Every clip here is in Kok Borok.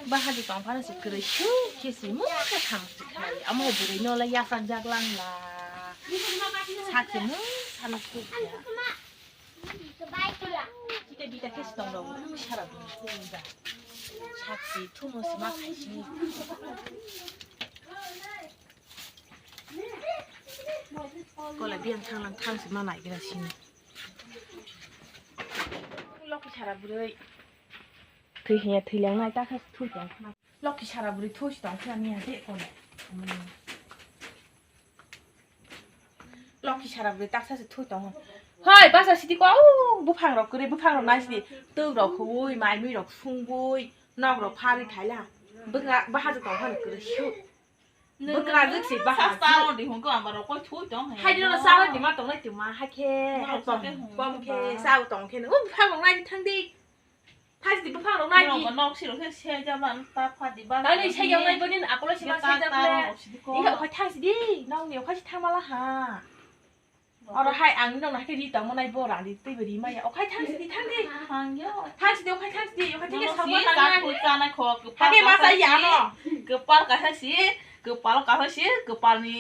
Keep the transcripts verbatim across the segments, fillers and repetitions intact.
Bahai tong phano se kwrwi suk khe se mungsa tham se khai. Amo hai bwrwi no le yasak jak lang la. Sak se mung sano suk ya. Kita bita khe se tong rok sara bini se ba. Sak se thumo se ma khai se. Kola biang thang lang thang se ma nai gra sini. Lokhi sara bwrwi. Thwi hiya thwi lang nai ta kha se thui tong khna. Lokhi sara bwrwi thui se tong khna ni ade kola. Lokhi sara bwrwi ta kha se thui tong. Hoi basa sidi ko au buphang rok kwrwi buphang rok nai sidi. Twi rok huwi mai mui rok sungwi nok rok pharwi khaila. Bwkra bahai tong khna kwrwi suk. Bwkrajwk se bahai. Salo di hwnko ang barok koi thui tong hai. Hai dino salo di ma tongnai tongma hakhe. Norok hai pom, sake hwnko pom khe ba. Sao tong khe. O buphang rok nai thang di. Thang di buphang rok nai di. Norok nok siro khe se jabla ta pha di ba. Tani se yang nai bonin akolo se ma se jabla. Ika okhai thang di. Nong ni okhai se thang mala ha. Oro hai ang nokna khe ri tongmo nai bo rani twi bo ri maya. Okhai thang sidi thang di. Thang yo. Thang sidi okhai thang sidi okhai thang sidi. Nono si sakhu chanai kho kwpal. Hake ma sa ya no. Kwpal kaisa si kwpal kaisa si kwpal ni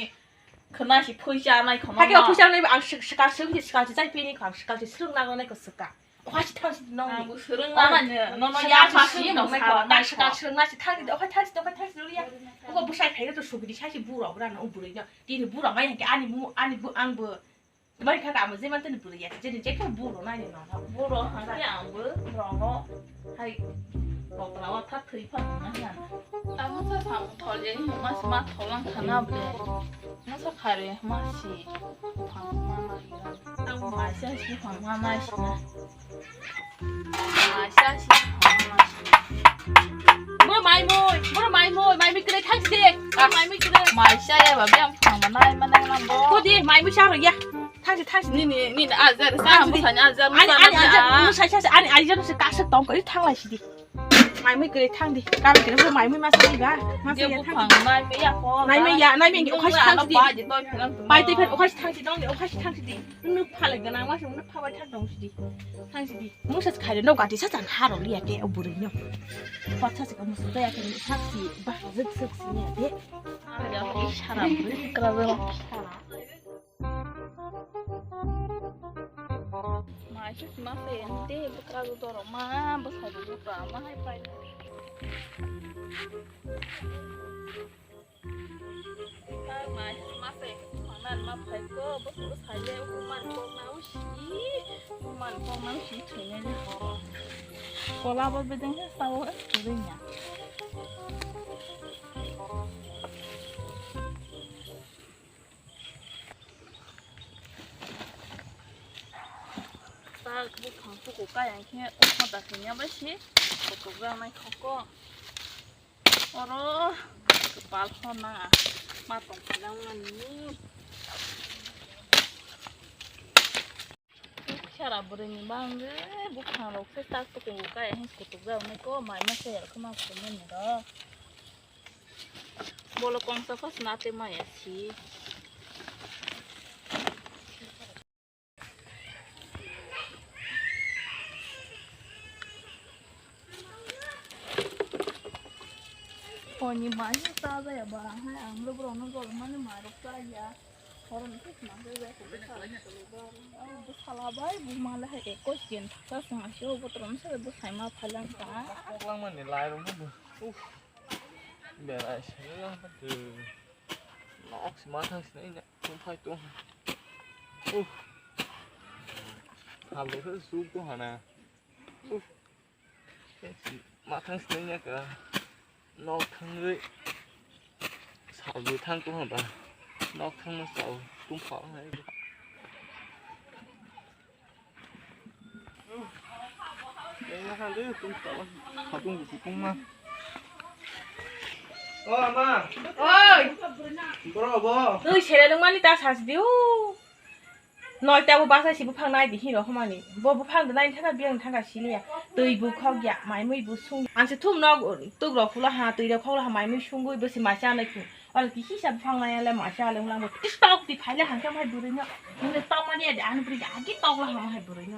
khna si phui chanai kho. Hake o phui chanai ang swkang swkang si chai pini kho ang swkang si swrwng nang nai kho swkang. Okhai si thang sidi nong. Ang swrwng nang nai no no ya ma si nong nai kho. Nang swkang swrwng nai si thang sidi okhai thang sidi okhai thang sidi ya. Obo bwsai phai to sugidi sai si buro bra no bwrwi no. Tini buro mai hake ani mu ani bu ang bo. Mai kha kamo je man tini bwrwi ya, je ni je khe buro nai ni no. Buro hangke ang bo rong no hai rok na wa tha thwi pha na ya. Tamo sa sam thol je ni ma ma tholang khana ble. Ma sa khare ma si. Phang ma ma ya. Tamo ma sa si phang ma ma si na. Bro mai mui, bro mai mui, mai mui kwrwi thang si de. Ah, mai mui kwrwi. Mai sa ya ba biang phang ma nai ma nai ma bo. Ko de mai mui sa ro ya. Thang si thang si. Ni ni ni ajar sa mo sa ni ajar. Ani ani ajar mo sa sa ani ajar mo sa ka sa tong ko thang lai si di. Mai mui kwrwi thang di. Ka kwrwi mai mui ma sa di ba. Ma sa ya thang. Mai mui ya ko. Mai mui ya, mai mui o khai thang di. Pai te phan o khai thang si dong di, o khai thang si di. Nuk phalai gana ma sa nuk pha bai thang dong si di. Thang si di. Mungsa khaire no gati sa chan haro liya ke o bwrwi no. Patsa se ka mungsa ya ke sak si ba zik zik si ne de. Sara bwrwi kra bwrwi sara. Ma se ma se ente bwkra do doro ma bwsa do bwkra ma hai pai. Mai ma se, ma nan ma phai ko, bo bo sai le, bo man ko na u si, bo man ko na u si, thoi ne le. Kola bo bedeng he sao, eh, thoi ne. Ta bo phang ko ko kaya khe, o khoda khe nya ba si, ko ko ga nai kho ko. Oro kwpal hor nang a ma tong phaina wng mani. Sara bwrwi ni bang je buphang rok se tak tuku kai he kutuk jak nai ko mai ma se yak ma se mani ro. Bolo kongsa pas na te ma ya si. Oni mai ta ja ya ba hai ang lo bro no gol mani marok ta ya. Horon kis ma se ja ko sa. Ang bu sala bai bu ma le hai ekos gen ta sa sung asio bu tron se bu sai ma phalang ta. Koklang mani lai rong bu. Uf. Berai se lang ta. Nok si ma thang si na. Tungphai tong. Uh. Hambo khe suk tong hana. Uh. Ma thang sinai ya ka. Nok thangwi. Salbu thang tong hana. Nok thang no sal tungphai. O ama. Oi. Bro bo. Twi sere nung mani ta sas diu. Noi ta bo basa si buphang nai di hino homani. Bo buphang de nai thaka biang thaka siliya. Twi bu khok ya, mai mui bu sung. Ang se thum no tuk rok khula ha, twi rok khok la ha, mai mui sungui bo si mai cha nai khu. Oro kisi sa buphang nai le mai cha le ulang bo. Tis tok ti phai le hang khe mai bwrwi no. Nung le tok mani ya de ani bwrwi agi tok la ha mai bwrwi no.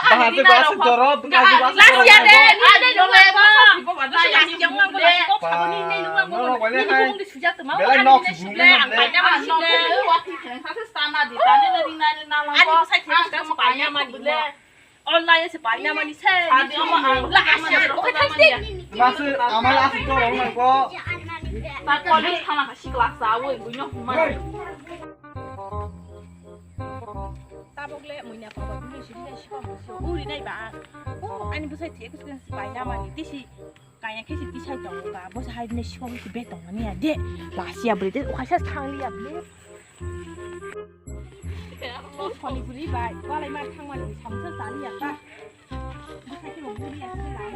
Bahar se bahar se doro, bahar se bahar se doro. Last year de, ni de nung ang bo. Bahar se yang yang nung ang bo. Ba, nung ang bo le hai. Belai nok si bung le le. Ani sai thai thai mo kaya mani le. Online se paina mani se. Sadi ama ang la asia ro kaya mani. Masu ama la asu to rong nang ko. Ta college thana ka sikla sa wo bunyo huma. Tabok le muina papa bunyo siri na sipa musi. Uri nai ba. O ani busai the kus kan paina mani tisi. Kaya khe si tisai tongo ba. Bosa hai ne sipa musi be tongo ni ya de. La sia bre de o khaisa thang li ya bre. O soni buri bai, walai ma thangmani samsa sani ya ta. Bwsai khe bo buri ya se lai.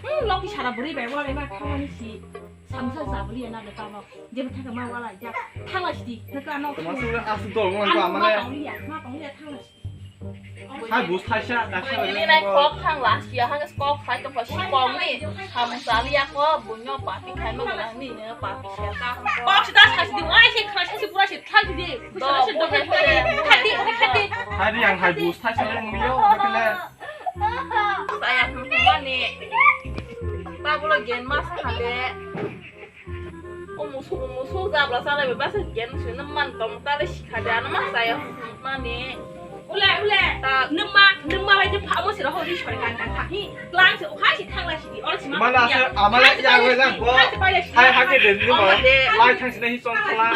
Hmm, loki sara buri bai, walai ma thangmani si samsa sa buri ya na le ta no. Jebo thaka ma walai ja. Thangla sidi, na ka no. Masu asu dol ngon ko amane. Ma tong ya, ma tong ya thangla sidi. Hai bus thaisa, kaisa. Ini nai kok thang la sia hang kok khai to pasi kong ni. Ham sali ya ko bunyo papi khai ma gula ni ne papi sia ka. Kok sida sa sidi, ai se khai sa si pura se khai sidi. Do, do, do. Khati, khati. Hai di ang hai bus thaisa le ngi yo, kele. Saya mani. Ta bolo gen mas hale. O musu, o musu jabla salai ba sa gen sui na man tom ta le sikha de ano ma saya mani. Ule, ule. Ta. Nima, nima bai je phamo sira ho di sori kan kan hi. Klang se o khai si thangla si di. Ol si ma. Mana se amala ya we la go. Khai se pai le si. Hai ha ke de ni ma. Lai thang si na hi song khala.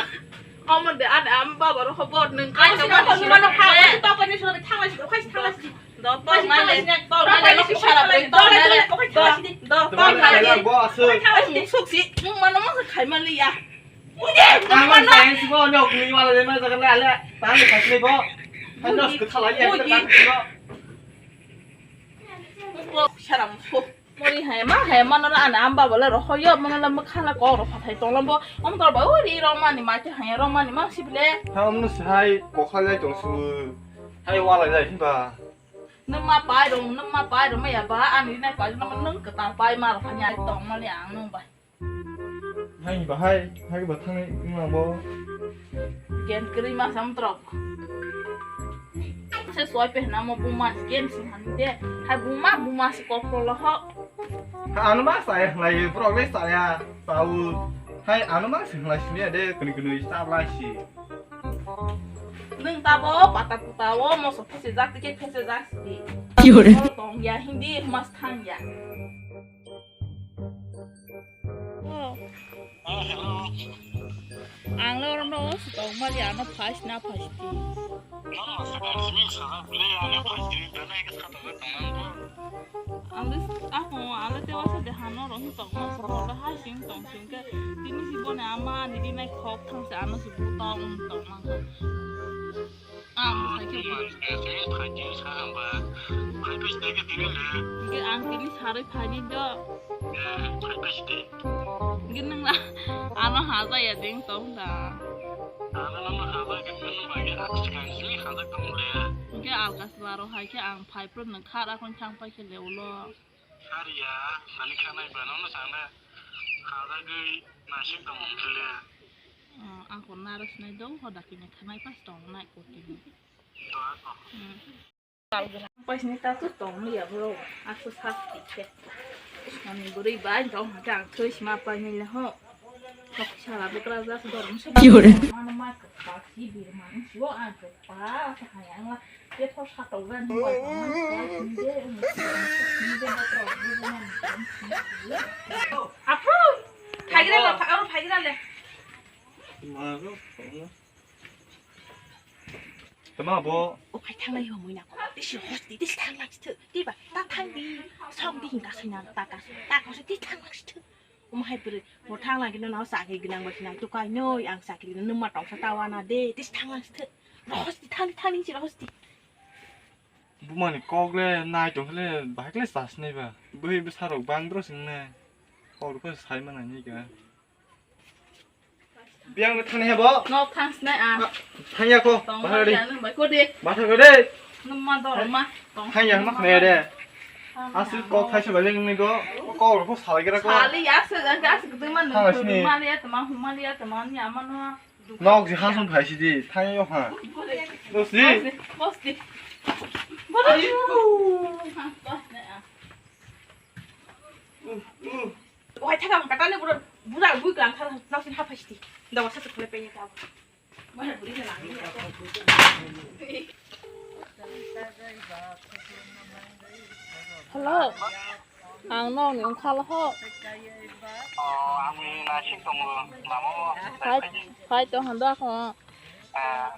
Omo de an am ba baro ho bot nung khai. Khai si na ho ni ma no pha. Khai si to ko ni sura thangla si, khai si thangla si. Doktor nai le, doktor nai le, doktor nai le, doktor nai le. Bo asu. Musuk si, mano masa khai mali ya. Ang man science bo no kuni wala le ma jaga le ale. Tang le khai bo. Ano ke thala ya. Saram so. Mori hai ma, hai ma no la ana amba bole ro hoyo, ma la ma khala ko ro phathai tong lambo. Om tor ba uri ro mani ma te hai ro mani ma sibile. Ha om no sai ko khala tong su. Hai wala le ba. Nung ma pai rong, nung ma pai rong ma ya ba, ani nai pai rong, nung kwtal pai ma rong, phanya tong ma le ang nung bai. Hai ba hai, hai ba thang nung ang bo. Gen kri ma sam trok. Se soi pe na mo buma gen sing han de. Hai buma, buma si kok lo ho. Ha, ano ma saya lai, progress saya, tahu. Hai, ano ma sing lai sini de, kuni kuni start lai si. Nung tabo pata puta o moso phese jak tike phese jak si. Ki hore? Tong ya hindi mas thang ya. Oh. Ang lo rom ro si tong mali ano phas na phas ti. Ang lis ako ang lo tewa sa de hano ro si tong mas ro ha sing tong sing ke tini si bo na ama ni di nai khok thang sa ano si bu tong tong mang. Ang sai Tini phaidi sa hamba. Phaibai sini ke tini le. Hingke ang tini sarui phaini do. Eh, phaibai sini. Hingke nwng na ano haja ya ding tong da. Ano nama haja ke nwng bagi aksi kan sini haja tong le. Hingke alkas laro hai ke ang phai pro nwng khara kon thang pai ke le ulo. Sariya, nani khanai ba nono sana. Haja gui nasik tong le. Ah, ang kon naro sinai do hoda kini khanai pas tong nai ko kini. Paisni ta tu tong ya bro. Aku sakti ke. Mani buri bai tong hake ang thui sima pai ni le ho. Kok sala bukra jas dorong se. Ki hore? Mana ma ke pa ki bir man si wo ang ke pa sa ha yang la. Ye thor sa tau gan ni wa tong man ko ni de ni de ba tro ni de man. Apu. Phaigra le, pha-, apu phaigra le. Tama bo. O khai thanglai ho muina ko. Tisi hosti, tisi thanglang sithu. Tiba, ta thang di. Song di hinga sina ta ka. Ta ko se ti thanglang sithu. Omo hai puri. Mo thanglang kino na sa ke ginang ba sina. Tu kai noi ang sa ke ginang numa tong sa tawa na de. Tisi thanglang sithu. Hosti thang thang ni sira hosti. Bumani kok le nai tong le bahai le sas nei ba. Bui bwsa rok bang dro sing ne. Kok ko sai mana ni ga. Biang le thani hebo? Nok thang sinai a. Thang ya ko. Tong bahar di. Ya nang bai ko de. Bahar ko de. Numa dor ma. Tong. Thang ya ma khne de. Asu kok thai se ba leng ni go. Kok ro ko sal gira ko. Sali ya se jang ka se gudung man. Thang sini. Humali ya tama, humali ya tama ni ama no. Nok ji hasun phai si di. Thang ya ha. Dos di. Bos di. Bos di. Ayu. Thang sinai a. Ohai thaka ang katane bura bura bui klang thar noksin ha phaisti. Dawa sa khole pe ta. Mana buri na ngi. Hello. Ang nokni ungkha lo ho. Oh, ang ni nasik tongo. Mama mo. Phai, phai tong handa ko. Ah.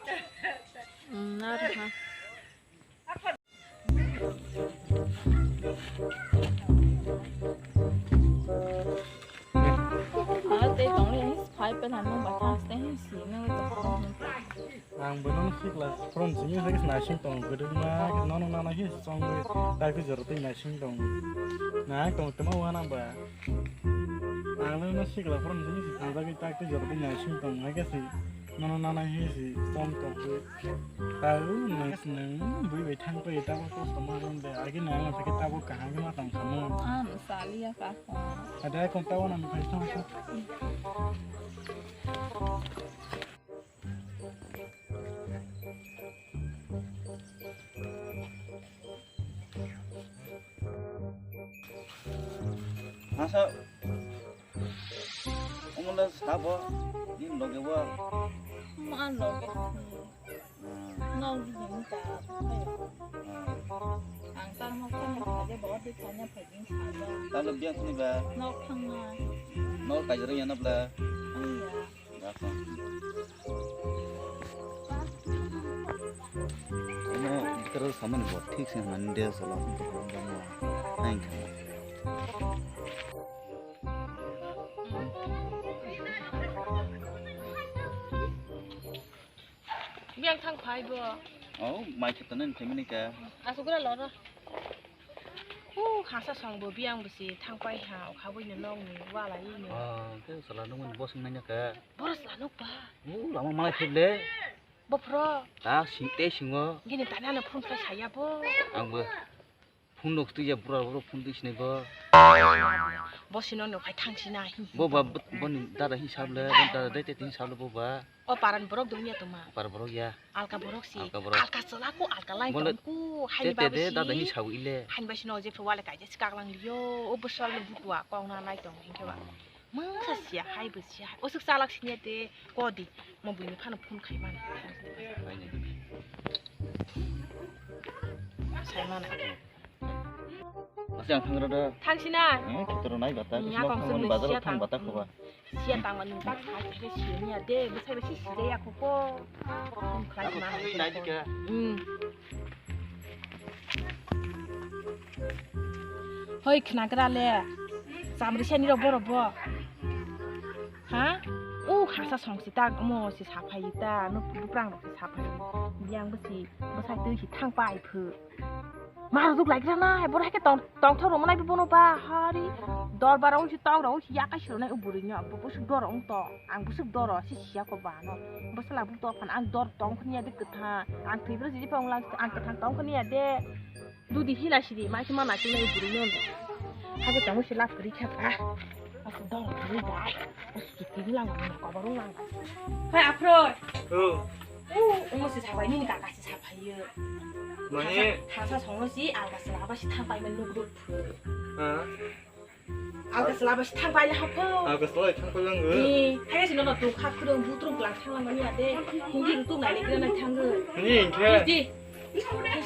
Hmm, na ha. Ang bono sikla phone simi sakis nasing tong gedema nono nana hi song dai phi jor tei nasing tong. Na tong tema wana ba. Ang no sikla phone simi si thang jagwi tak tei jor tei nasing tong. Hai khe si nono nana hi si song tong. Tao nwng, nwng bui bai thang pai, tabo kosto ma ron de, agi na ang thake tabo kaham ma tong kamo. Ah, no sali ya ka ko. Ada kon tabo na mi pai thang sa. Masa Omola sabo, din loge bo. Ma loge. Hmm. Nong di hin ta. Hmm. Ang tang mo kan ka je bo di kanya phai din sabo. Talo biang sini ba. Nok thang na. Nok kajero yana bla. Ang ya. Dakho. Omo kero samani bo thik se hwnani de solo. Naing kha. Biyang thang phai bo. Oh, mai khe tonani phaimani ka. Asukra loro. Hu, hasa song bo biyang bisi thang pai ha, okha bui no nong ni wala yi no. Ah, ke sala nung ni bosong nanya ka. Boros la nuk ba. Hu, lama malai phib le. Bo phro. Ta sing te singo. Gini tani ano phone khlai saya bo. Ang bo. Phone nok twi ya bura bura phone twi sinai bo. Bo sino no khai thang sina hi. Bo ba, bo, bo ni dada hi sab le, bo dada dai te tin sab le bo ba. O paran borok dong ya tuma. Par borok ya. Alka borok si. Alka borok. Alka chwla ku, alka lai tong ku. Haini te, te ba de, si. Dada hi sab ile. Haini ba sino je phro wale kaija si kaklang liyo. O bwsal le butua kong na lai tong hinkhe ba. Hmm. Mungsa siya, hai bo siya. O suk chalak sinya te kodi. Mo buini phano phone khai mani. Hai ni. Sai mani. Masa yang thangra da. Thangsina. Eh, kita ro nai bata. Nya kong sung bazar siya thang bata khoba. Siya tang mani tak sai ke siya ni ade, besai besi siya ya khopo. Phone khai mani. Aku nai dika. Hmm. Hoi, khnagra le. Chamri sani ro boro bo. Ha? U Hasa song si ta, omo si saphai ta, no buprang rok si saphai. Yang bo si, bo sai twi si thang pai phu. Mar duk lai gra nai, bor hai ke tong, tong thok rok manai bono ba, hari. Dor bar ong si tong rok si yakai si ronai o buri no, bo busuk dor ong to, ang busuk dor si siya ko ba no. Bo sala bu to phan ang dor tong khani ya de kwtha, ang twi bro si pha ong lang, ang kwtha tong khani ya de. Dudi hila sidi, ma khe ma na khe nai buri no. Hake tamo se lap kri kha ta. Aku dong kri da. Aku kiti lang ko baro lang. Hai aphro. Oh. Oh, omo se sabai ni kaka se sabai yo. Mane? Hasa, hasa songo si alga se laba si thang pai man nuk duk. Ha? Alga se laba si thang pai le hapho. Alga se laba thang pai lang go. Ni, hai se no tu kha khurung butrum klang thang lang mani ade. Hindi rutu nai le kira nai thang go. Ni khe. Di.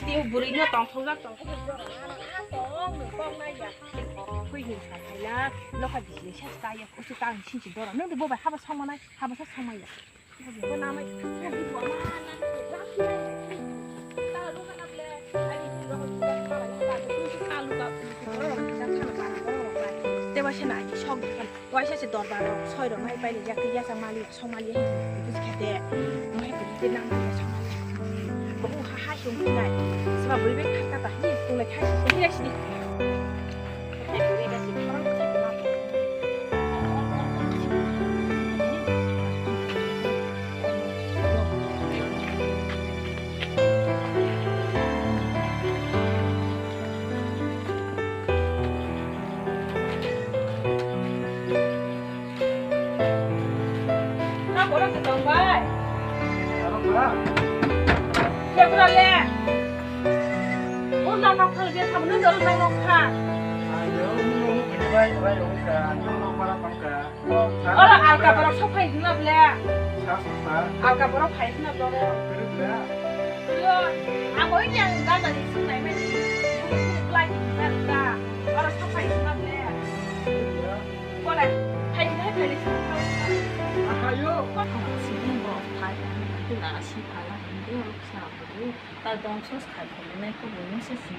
Di buri no tong thong jak tong. Tong no kong nai ya. Khui hin sa khai la. Lokha di ni sa sa ya. Kusu tang sin si dora. Nung de bo bai haba song manai, haba sa song mai ya. Teba se na aji sok dikhan. Waisa se dorbar rok soi rok mai pai le jak ya sang mali sok mali hai buji khate. Mai buji te nang ya sok mali. Bo ha ha sung nai. Sima bui be kha ka ta hi sung le khai se hi sini. Borok se tong bai. Aro ba? Kebra le? Ur nang nok thang je thamu nang jol nang nok kha. Ayo, nung nung kini bai bai ong kha, nung nok para tong kha. Oro alka borok sok phai hwnna ble. Sa sok kha. Alka borok phai hwnna ble oro. Kiri ble. Yo, ang oi yang ganda ni sung nai mai. Blai ni ganda. Oro sok phai hwnna ble. Kiri ble. Kole, hai, hai, hai, hai. Aha, yo. Sini bo, hai, hai, hai, hai, si phala, hai, hai, sa, hai, ta dong sos khai, hai, nai ko bo, nung se si.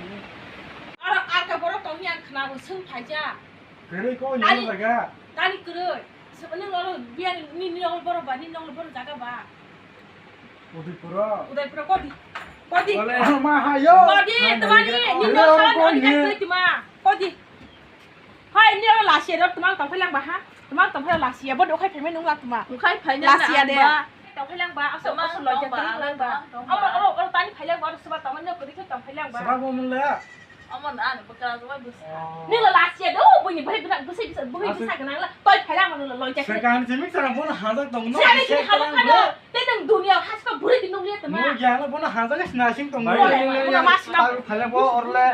Aro, aka borok tong yang khna bo, sung phaija. Kwrwi ko, tani, yang jaga. Tani kwrwi. Sabo nung oro biya ni, ni, ni nongol borok ba, ni nongol borok jaga ba. Udaipuro. Udaipuro, kodi. Kodi. Kole. Ma ha, yo. Kodi, hai, tmani, hai, ni hai, nongol hai, borok hai, ni hai. Kodi ma. Kodi. Hai, ni oro lasia ro, twmang tong phai lang ba ha? Twmang tong phai lasia, bo dokhai phai mai nung lang twmang. Ukhai phai nang lasia de. Tong phai lang ba, aso, aso loi jak tong lang ba. Ama oro, oro tani phai lang ba, oro suba tong, ni kodi khe tong phai lang ba. Sra bo mun le. Ama na, ano bwkra jo bai bwsa. Oh. Ni lo lasia do, bini bai bwsa, bwsa, bwsa, bwsa gwnang la. Toi phai lang ma lo loi jak. Sekan jimik sara bono hajak tong no. Sra ni hajak tong no. Te nang dunia hasko buri di nung le twma. Mo ya lo bono hajak sna sing tong no. Bai, bai, bai, bai. Phai lang bo orle.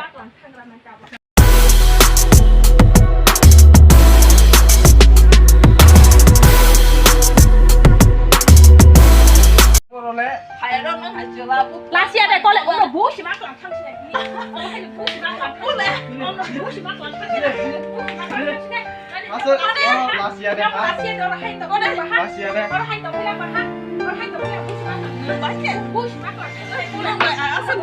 Lasia de kole, ono busi ma klang thang sini. Ono hai busi ma klang thang sini. Ono busi ma klang thang sini. Busi ma klang thang sini. Asa, oh, lasia de, ha? Lasia de, oro hai to, oro hai to, ha? Lasia de. Oro hai to, ha? Oro hai to, ha? Busi ma klang. Busi ma klang.